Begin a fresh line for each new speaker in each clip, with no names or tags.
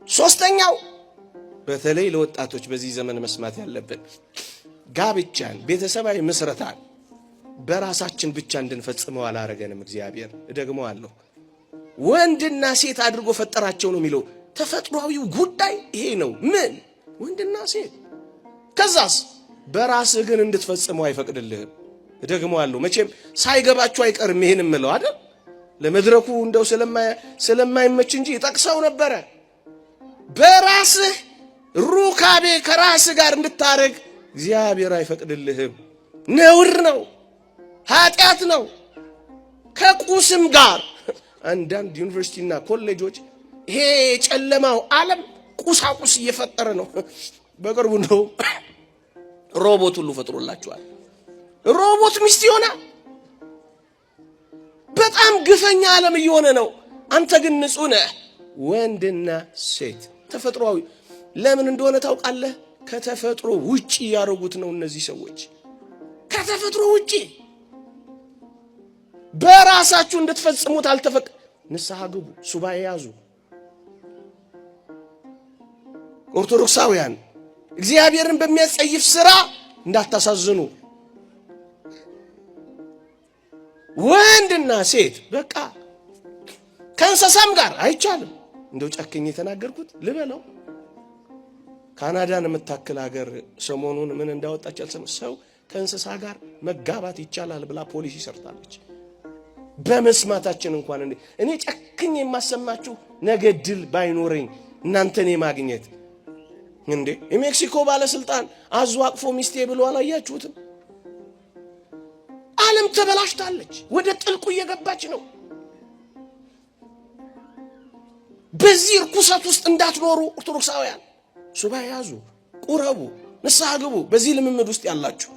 ሶስተኛው በተለይ ለወጣቶች በዚህ ዘመን መስማት ያለብን ጋብቻን፣ ቤተሰባዊ ምስረታን በራሳችን ብቻ እንድንፈጽመው አላረገንም እግዚአብሔር። እደግመዋለሁ፣ ወንድና ሴት አድርጎ ፈጠራቸው ነው የሚለው። ተፈጥሯዊው ጉዳይ ይሄ ነው። ምን ወንድና ሴት። ከዛስ በራስህ ግን እንድትፈጽመው አይፈቅድልህም። እደግመዋለሁ፣ መቼም ሳይገባችሁ አይቀርም ይሄን እምለው አይደል? ለመድረኩ እንደው ስለማይመች እንጂ ጠቅሰው ነበረ። በራስህ ሩካቤ ከራስህ ጋር እንድታረግ እግዚአብሔር አይፈቅድልህም። ነውር ነው፣ ኃጢአት ነው። ከቁስም ጋር አንዳንድ ዩኒቨርሲቲና ኮሌጆች ይሄ የጨለማው ዓለም ቁሳቁስ እየፈጠረ ነው። በቅርቡ እንደው ሮቦት ሁሉ ፈጥሮላቸዋል። ሮቦት ሚስት ይሆናል። በጣም ግፈኛ ዓለም እየሆነ ነው። አንተ ግን ንጹሕ ነህ። ወንድና ሴት ተፈጥሯዊ ለምን እንደሆነ ታውቃለህ? ከተፈጥሮ ውጪ ያደረጉት ነው እነዚህ ሰዎች። ከተፈጥሮ ውጪ በራሳችሁ እንድትፈጽሙት አልተፈቅ ንስሐ ግቡ፣ ሱባኤ ያዙ። ኦርቶዶክሳውያን እግዚአብሔርን በሚያጸይፍ ስራ እንዳታሳዝኑ። ወንድና ሴት በቃ ከእንስሳም ጋር አይቻልም። እንደው ጨክኝ የተናገርኩት ልበለው። ካናዳን የምታክል ሀገር ሰሞኑን ምን እንዳወጣች አልሰማ። ሰው ከእንስሳ ጋር መጋባት ይቻላል ብላ ፖሊሲ ሰርታለች። በመስማታችን እንኳን እኔ ጨክኝ የማሰማችሁ ነገ ድል ባይኖረኝ እናንተን የማግኘት እንዴ። የሜክሲኮ ባለስልጣን አዞ አቅፎ ሚስቴ ብሎ አላያችሁትም? ዓለም ተበላሽታለች። ወደ ጥልቁ እየገባች ነው። በዚህ ርኩሰት ውስጥ እንዳትኖሩ ኦርቶዶክሳውያን ሱባኤ ያዙ፣ ቁረቡ፣ ንስሐ ግቡ። በዚህ ልምምድ ውስጥ ያላችሁ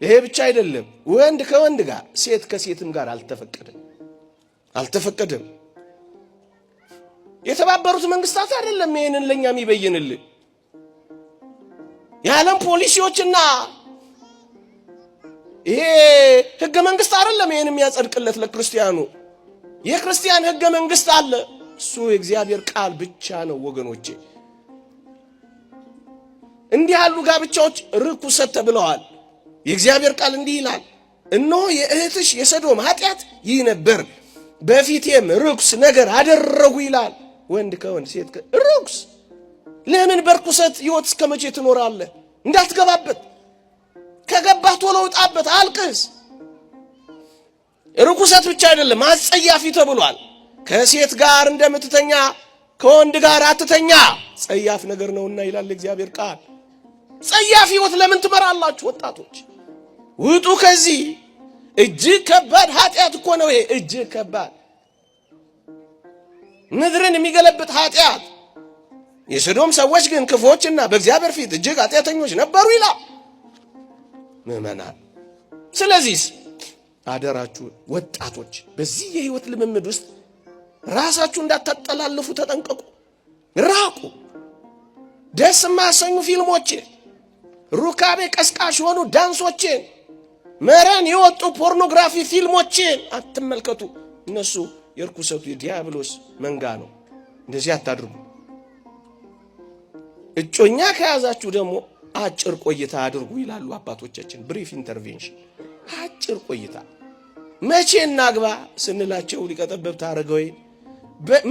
ይሄ ብቻ አይደለም። ወንድ ከወንድ ጋር ሴት ከሴትም ጋር አልተፈቀደም፣ አልተፈቀደም። የተባበሩት መንግስታት አይደለም ይሄንን ለኛ የሚበይንልን የዓለም ፖሊሲዎችና ይሄ ህገ መንግስት አይደለም ይሄን የሚያጸድቅለት ለክርስቲያኑ። የክርስቲያን ህገ መንግስት አለ። እሱ የእግዚአብሔር ቃል ብቻ ነው ወገኖቼ። እንዲህ ያሉ ጋብቻዎች ርኩሰት ተብለዋል። የእግዚአብሔር ቃል እንዲህ ይላል፣ እነሆ የእህትሽ የሰዶም ኃጢአት ይህ ነበር፣ በፊቴም ርኩስ ነገር አደረጉ ይላል። ወንድ ከወንድ ሴት ርኩስ። ለምን በርኩሰት ህይወት እስከ መቼ ትኖራለህ? እንዳትገባበት፣ ከገባህ ቶሎ ውጣበት፣ አልቅስ። ርኩሰት ብቻ አይደለም አጸያፊ ተብሏል። ከሴት ጋር እንደምትተኛ ከወንድ ጋር አትተኛ፣ ጸያፍ ነገር ነውና ይላል እግዚአብሔር ቃል። ጸያፍ ህይወት ለምን ትመራላችሁ ወጣቶች? ውጡ ከዚህ። እጅግ ከባድ ኃጢአት እኮ ነው ይሄ። እጅግ ከባድ ምድርን የሚገለብጥ ኃጢአት። የሰዶም ሰዎች ግን ክፉዎችና በእግዚአብሔር ፊት እጅግ ኃጢአተኞች ነበሩ ይላል ምዕመናን። ስለዚህ አደራችሁ ወጣቶች በዚህ የህይወት ልምምድ ውስጥ ራሳችሁ እንዳታጠላልፉ ተጠንቀቁ፣ ራቁ። ደስ የማያሰኙ ፊልሞችን፣ ሩካቤ ቀስቃሽ የሆኑ ዳንሶችን፣ መረን የወጡ ፖርኖግራፊ ፊልሞችን አትመልከቱ። እነሱ የርኩሰቱ የዲያብሎስ መንጋ ነው። እንደዚህ አታድርጉ። እጮኛ ከያዛችሁ ደግሞ አጭር ቆይታ አድርጉ ይላሉ አባቶቻችን። Brief intervention፣ አጭር ቆይታ። መቼ እናግባ ስንላቸው ሊቀ ጠበብት አረጋዊ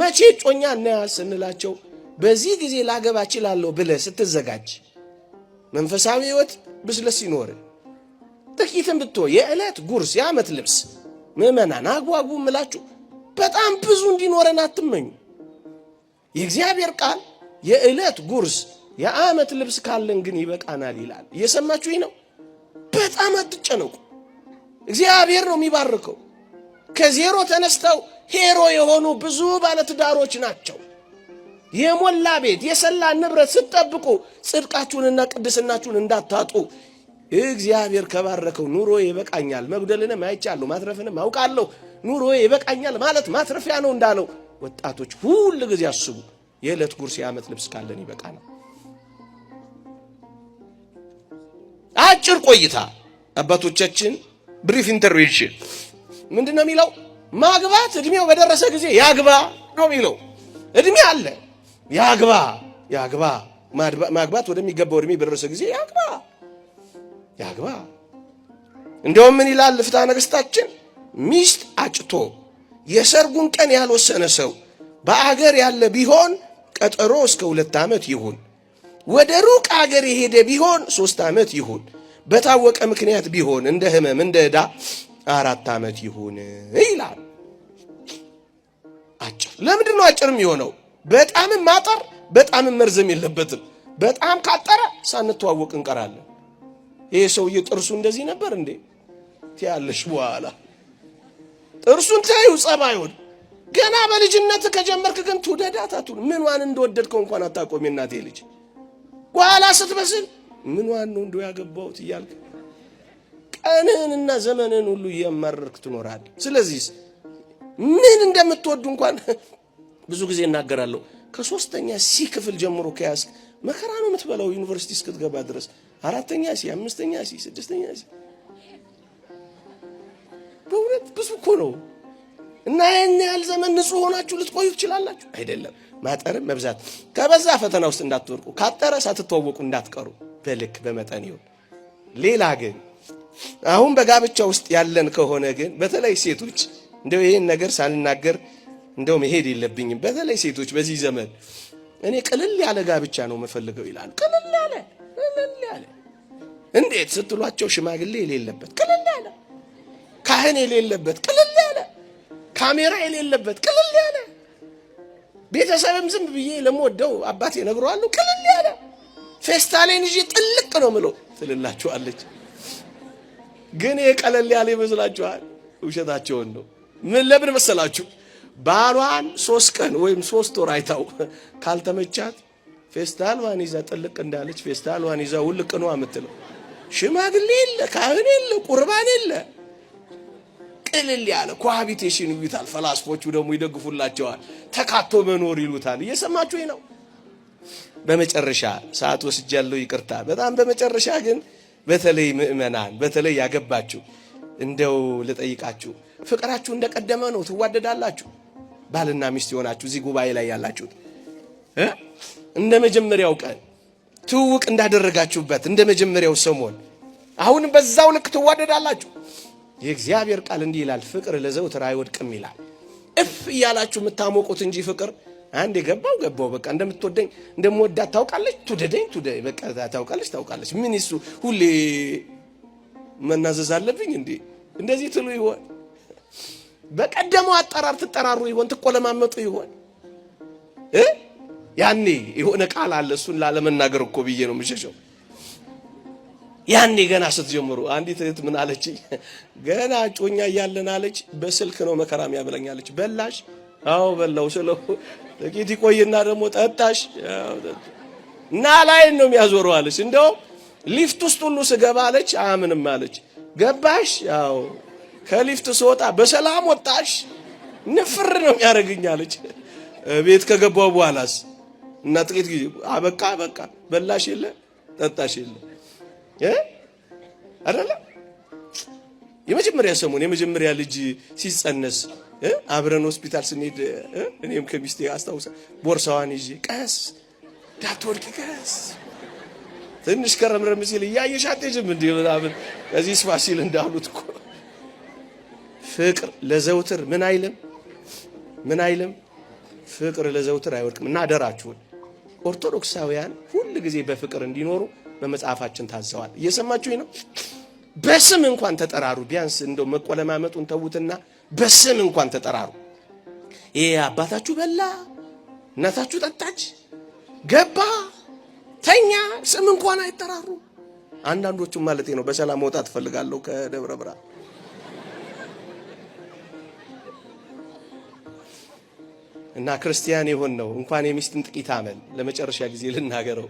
መቼ እጮኛ እናያዝ ስንላቸው በዚህ ጊዜ ላገባ እችላለሁ ብለህ ስትዘጋጅ መንፈሳዊ ሕይወት ብስለት ሲኖር ጥቂትም ብትሆን የዕለት ጉርስ የዓመት ልብስ። ምዕመናን አግቡ ምላችሁ በጣም ብዙ እንዲኖረን አትመኙ። የእግዚአብሔር ቃል የዕለት ጉርስ የዓመት ልብስ ካለን ግን ይበቃናል ይላል። እየሰማችሁኝ ነው? በጣም አትጨነቁ። እግዚአብሔር ነው የሚባርከው። ከዜሮ ተነስተው ሄሮ የሆኑ ብዙ ባለትዳሮች ናቸው። የሞላ ቤት የሰላ ንብረት ስትጠብቁ ጽድቃችሁንና ቅድስናችሁን እንዳታጡ። እግዚአብሔር ከባረከው ኑሮ ይበቃኛል፣ መጉደልንም አይቻለሁ፣ ማትረፍንም አውቃለሁ፣ ኑሮ ይበቃኛል ማለት ማትረፊያ ነው እንዳለው ወጣቶች ሁል ጊዜ አስቡ። የዕለት ጉርስ የዓመት ልብስ ካለን ይበቃናል። አጭር ቆይታ አባቶቻችን brief intervention ምንድን ነው የሚለው? ማግባት እድሜው በደረሰ ጊዜ ያግባ ነው የሚለው። እድሜ አለ። ያግባ ያግባ። ማግባት ወደሚገባው እድሜ በደረሰ ጊዜ ያግባ ያግባ። እንደውም ምን ይላል ፍትሐ ነገሥታችን? ሚስት አጭቶ የሰርጉን ቀን ያልወሰነ ሰው በአገር ያለ ቢሆን ቀጠሮ እስከ 2 ዓመት ይሁን። ወደ ሩቅ አገር የሄደ ቢሆን 3 ዓመት ይሁን። በታወቀ ምክንያት ቢሆን እንደ ሕመም እንደ ዕዳ 4 ዓመት ይሁን ይላል። አጭር ለምንድን ነው አጭር የሚሆነው? በጣምም ማጠር በጣምም መርዘም የለበትም። በጣም ካጠረ ሳንተዋወቅ እንቀራለን። ይሄ ሰውዬ ጥርሱ እንደዚህ ነበር እንዴ ትያለሽ። በኋላ ጥርሱን ታዩ ጸባዩን ገና በልጅነት ከጀመርክ ግን ትውደዳት አትሁን። ምኗን እንደወደድከው እንኳን አታውቀውም። የእናቴ ልጅ በኋላ ስትበስል ምኗን ነው እንደው ያገባሁት እያልክ ቀንህንና ዘመንህን ሁሉ እየመረርክ ትኖራለህ። ስለዚህ ምን እንደምትወዱ እንኳን ብዙ ጊዜ እናገራለሁ። ከ3ኛ C ክፍል ጀምሮ ከያዝክ መከራ ነው የምትበላው ዩኒቨርሲቲ እስክትገባ ድረስ። 4ኛ C፣ 5ኛ C፣ 6ኛ C በእውነት ብዙ እኮ ነው። እና ይህን ያህል ዘመን ንጹህ ሆናችሁ ልትቆዩ ትችላላችሁ? አይደለም። ማጠርም መብዛት ከበዛ ፈተና ውስጥ እንዳትወርቁ፣ ካጠረ ሳትተዋወቁ እንዳትቀሩ፣ በልክ በመጠን ይሁን። ሌላ ግን አሁን በጋብቻ ውስጥ ያለን ከሆነ ግን በተለይ ሴቶች እንደው ይሄን ነገር ሳልናገር እንደው መሄድ የለብኝም። በተለይ ሴቶች በዚህ ዘመን እኔ ቅልል ያለ ጋብቻ ነው የምፈልገው ይላሉ። ቅልል ያለ ቅልል ያለ እንዴት ስትሏቸው ሽማግሌ የሌለበት ቅልል ያለ፣ ካህን የሌለበት ቅልል ያለ፣ ካሜራ የሌለበት ቅልል ያለ፣ ቤተሰብም ዝም ብዬ ለምወደው አባቴ እነግረዋለሁ ቅልል ያለ፣ ፌስታሌን ይዤ ጥልቅ ነው ምለው ትልላችኋለች። ግን ይሄ ቀለል ያለ ይመስላችኋል? ውሸታቸውን ነው። ምን ለምን መሰላችሁ? ባሏን 3 ቀን ወይም 3 ወር አይታው ካልተመቻት ፌስታልዋን ይዛ ጥልቅ እንዳለች ፌስታልዋን ይዛ ውልቅ ነው የምትለው። ሽማግሌ የለ፣ ካህን የለ፣ ቁርባን የለ። ቅልል ያለ cohabitation ይሉታል። ፈላስፎቹ ደግሞ ይደግፉላቸዋል። ተካቶ መኖር ይሉታል። እየሰማችሁ ነው። በመጨረሻ ሰዓት ወስጃለሁ፣ ይቅርታ በጣም። በመጨረሻ ግን በተለይ ምእመናን፣ በተለይ ያገባችሁ እንደው ልጠይቃችሁ፣ ፍቅራችሁ እንደቀደመ ነው? ትዋደዳላችሁ? ባልና ሚስት የሆናችሁ እዚህ ጉባኤ ላይ ያላችሁት እንደ መጀመሪያው ቀን ትውውቅ እንዳደረጋችሁበት እንደ መጀመሪያው ሰሞን አሁንም በዛው ልክ ትዋደዳላችሁ? የእግዚአብሔር ቃል እንዲህ ይላል፣ ፍቅር ለዘውትር አይወድቅም ይላል። እፍ እያላችሁ የምታሞቁት እንጂ ፍቅር አንድ የገባው ገባው በቃ እንደምትወደኝ እንደምወዳት ታውቃለች፣ ትውደደኝ በቃ ታውቃለች ታውቃለች። ምን እሱ ሁሌ መናዘዝ አለብኝ እንዴ? እንደዚህ ትሉ ይሆን? በቀደመው አጠራር ትጠራሩ ይሆን? ትቆለማመጡ ይሆን? ያኔ የሆነ ቃል አለ፣ እሱን ላለመናገር እኮ ብዬ ነው የምሸሸው። ያኔ ገና ስትጀምሩ አንዲት እህት ምን አለች? ገና እጮኛ እያለን አለች፣ በስልክ ነው መከራም ያበላኛለች። በላሽ? አዎ በላው ስለው ጥቂት ይቆይና ደግሞ ጠጣሽ? እና ላይን ነው የሚያዞረው አለች። እንደውም ሊፍት ውስጥ ሁሉ ስገባ አለች አያምንም አለች። ገባሽ? አዎ። ከሊፍት ስወጣ በሰላም ወጣሽ? ንፍር ነው የሚያደርግኝ አለች። ቤት ከገባው በኋላስ እና ጥቂት ጊዜ አበቃ በቃ በላሽ የለ ጠጣሽ የለ አይደለ? የመጀመሪያ ሰሞን የመጀመሪያ ልጅ ሲጸነስ አብረን ሆስፒታል ስንሄድ እኔም ከሚስቴ አስታውሳ ቦርሳዋን ይዤ ቀስ እንዳትወድቂ ቀስ ትንሽ ከረምረም ሲል እያየሽ አትሄጂም እንዲህ ምናምን ከዚህ ስፋ ሲል እንዳሉት እኮ ፍቅር ለዘውትር ምን አይልም ምን አይልም። ፍቅር ለዘውትር አይወድቅም። እና አደራችሁን ኦርቶዶክሳውያን ሁል ጊዜ በፍቅር እንዲኖሩ በመጽሐፋችን ታዘዋል። እየሰማችሁኝ ነው? በስም እንኳን ተጠራሩ። ቢያንስ እንደው መቆለማመጡን ተዉትና በስም እንኳን ተጠራሩ። ይሄ አባታችሁ በላ፣ እናታችሁ ጠጣች፣ ገባ፣ ተኛ፣ ስም እንኳን አይጠራሩ። አንዳንዶቹም ማለት ነው በሰላም መውጣት እፈልጋለሁ ከደብረ ብርሃን። እና ክርስቲያን የሆን ነው እንኳን የሚስትን ጥቂት አመል ለመጨረሻ ጊዜ ልናገረው፣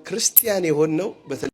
ክርስቲያን የሆን ነው።